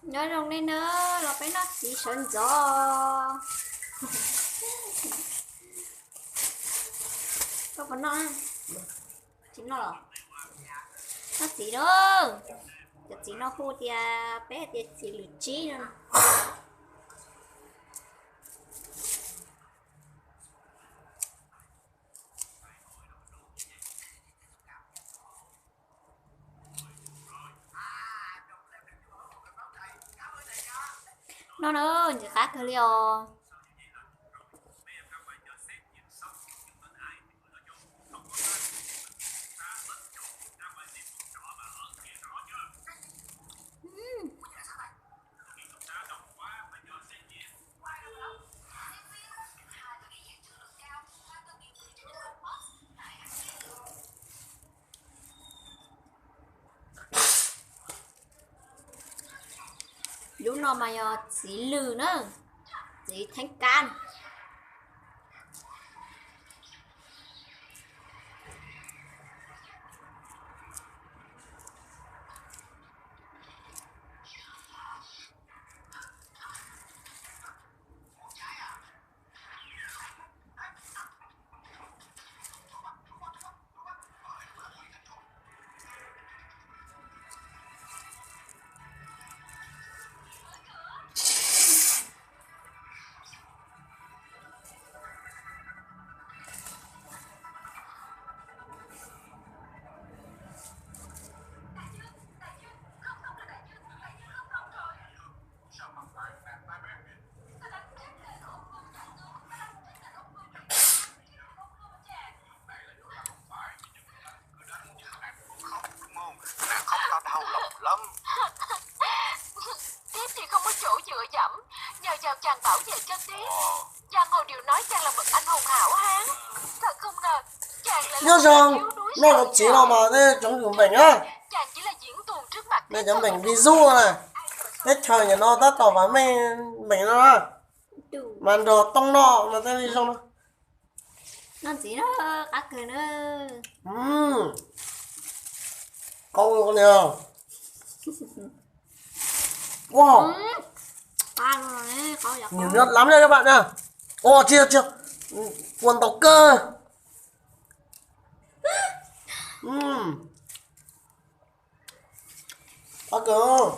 Nyob zoo nej na, los peb noj txiv sawv ntxov. Koj puas noj? Tsis noj los? Noj txiv na. Cov txiv no hu tias peb tias txiv lwm tsib no. No na, ntxim qab kawg li os. Lub no mas yog txiv lwm na, txiv theeb kab. Nyob zoo, noj cov txiv no mas tej cov npeem na, nej cov npeem vi zuj na, teb chaws nim no tab tom vam meej npeem no na, mas nrog tooj noj mas tej li zoo na. Noj txiv na, qab kawg na. Qau ni. Ua, nhiều nhất lắm nha các bạn nha. Ua, chia chia. Quần tàu cơ. Qab kawg.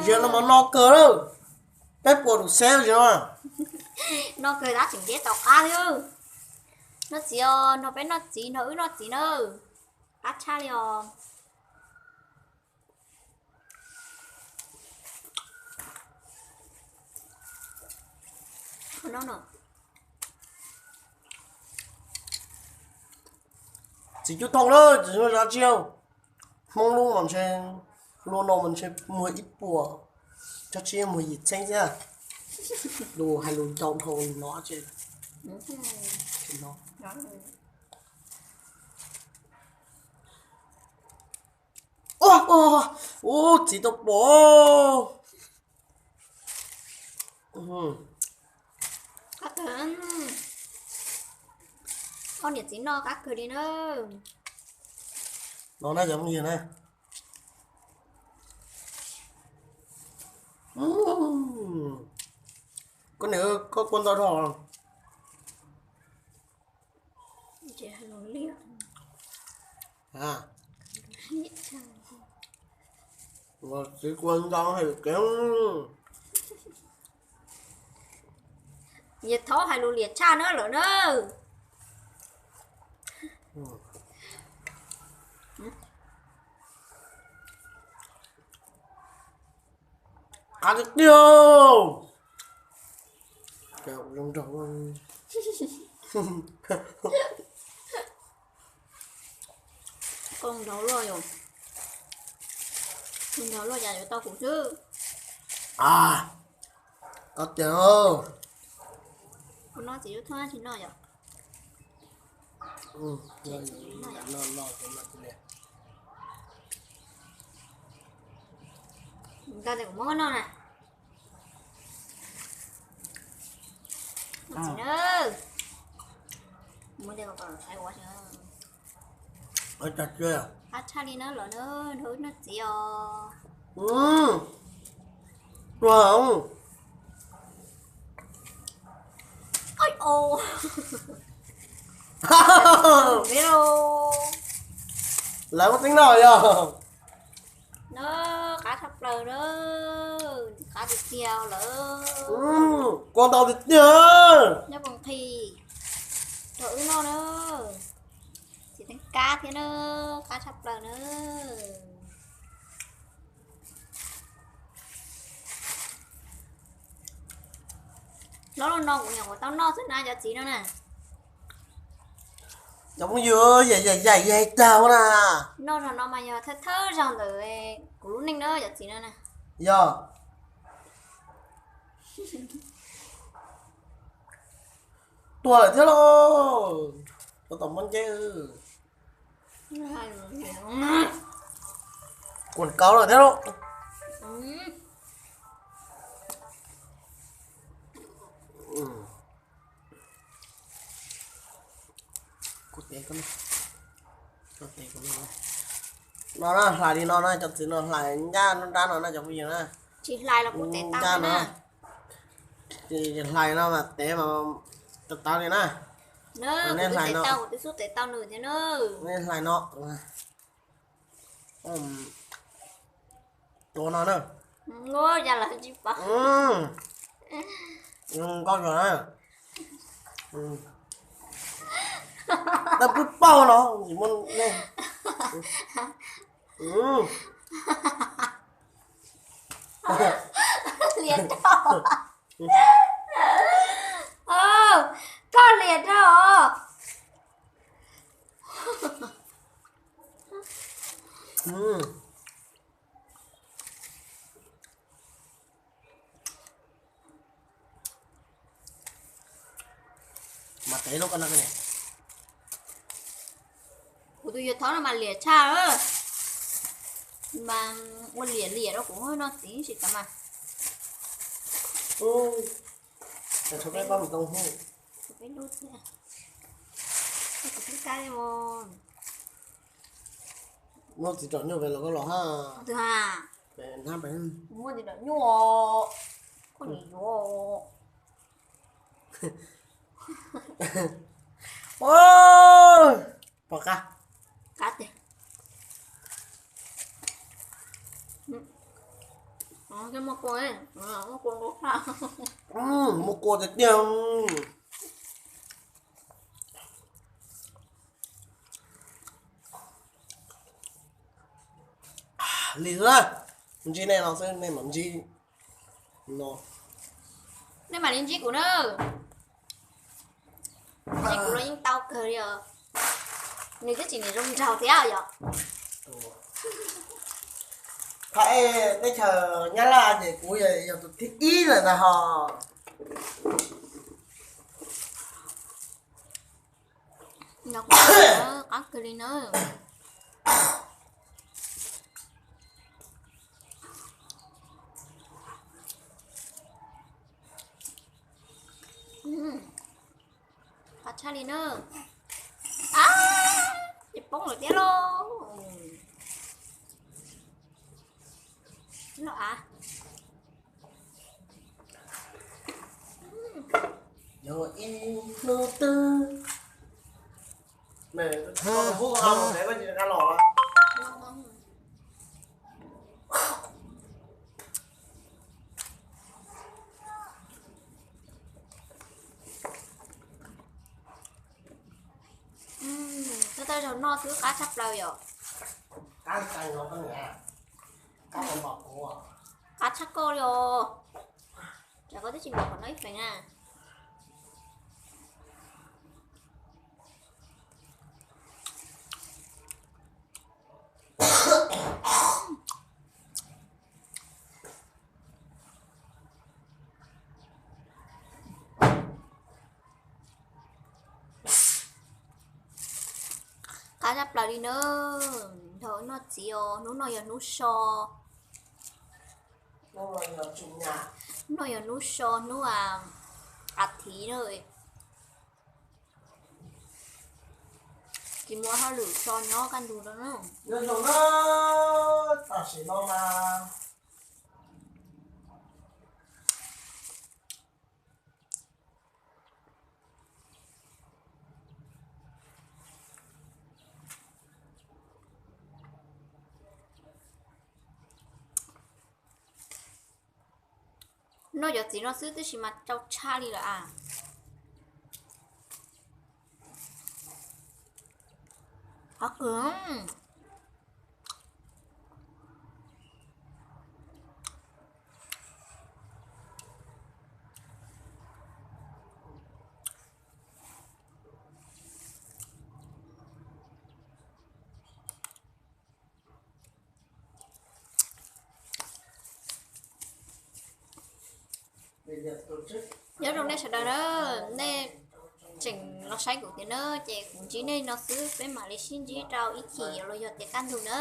Zaum no mas no kawg lawm. Peb puas tus xeeb zaum no. No kawg tab tseem ntiab tau qab thiab. Noj txiv os, nrog peb noj txiv, nrog wb noj txiv na. Qab tshaj li os. Txiv cuab thooj lawm, txiv cuab zab tsiaj. Hmoob lub mas ntshe, lub no mas ntshe muag ib puas, tsab tsib muag yim txheeb thiab. Lus hais lus ncau dhau no ces. Ua, txiv tau pom. Qab kawg. Ua niam txiv noj qab kawg li na. No na cov phooj ywg na. Koj niam, koj kua ntau dhau. Txiv kua ntau hais lus kev. Yog thaub hais lus liam tshaj na lawm na. Qab tiag tiag. Zoo nraug. Koj nraug luaj yom. Nraug luaj cas yuav tau kuv xwb. Koj tiag. Kuv no txiv lub thoob tsis noj yom. Nqa tes kuv muab koj noj na. Txiv na. Muab tes kom saib ua. Qab tshaj li na los na, nrog wb noj txiv os. Tuag. Lawv muaj tseeb no yog. Na, qab tshaj plaws na, qab tiag tiag lawm. Kua ntau tiag tiag. Nyob poos qhi rau wb noj na. Txiv teeb kab thiab na, qab tshaj plaws na. Hlob los no kuv nyuam qhuav tau noj xwb na cov txiv no na. Cov phooj ywg, yaim yaim yaim tag ua na. Noj zaum no mas yog thawj thawj zaug ntawm kuv lub neej na cov txiv no na. Yog. Tuag lawm thiab lauj. Tab tom muab nceb. Kuam kaus lawm thiab lauj. No na, hlais li no na, cov txiv no hlais ncaj nruab nrab no na cov phooj ywg na. Tsis hlais los kuv tev tau no. Hlais no mas tev mas tau tau li na. Nej hlais no, nej hlais no. Tua no na. Nkauj zog na. Tab pub pauj no tsis muaj nej. Liam rau. Koj liam rau. Mas tev lub koj no. Kuv tus yawg thov no mas liam tshaj, mas ua liam liam rau kuv noj txiv tsis tas mas. Peb lub thiab. Kuv twb kab li os. Muaj txiv tsom nyuj pem los koj los ha. Twg ha? Muaj txiv tsom nyuj os. Koj nim yuav. Pom qab. Qab tiag. Muaj kua, muaj kua tiag tiag. Li xwb, ntsib nej no xwb nej mam ntsib no. Nej mam li ntsib kuv na. Ntsib kuv los yeej tau kawg li os. Nws twb tsis nim zoo nraug thiab yom. Qhov es teb chaws Nyab Laj ces kuv yog tus thib ib lawm ntag ho. Qab kawg li na. Qab tshaj li na. Ab, ces poob lawm thiab lauj. Loj av. Yog ib hnub twg. Thawj thawj zaug noj twb qab tshaj plaws yom. Qab tshaj koj li os. Tsam koj twb tsis npaum qhov no ib feem na. Qab tshaj plaws li na. Nrog noj txiv os, hnub no yog hnub so. Hnub no yog hnub so, hnub a thiv na. Tsis muaj hauj lwm tso nyob kaj ntug no na. Nyob zoo na, tam sim no mas noj cov txiv no xwb tab sis mas tsau tshaj li lawm as. Qhov kawg. Nyob zoo nej sawv daws na, nej tseem los saib kuv tiag na, ces kuv ntsib nej no xwb, peb mam li sib ntsib rau ib chim los yog tias kaj ntug na.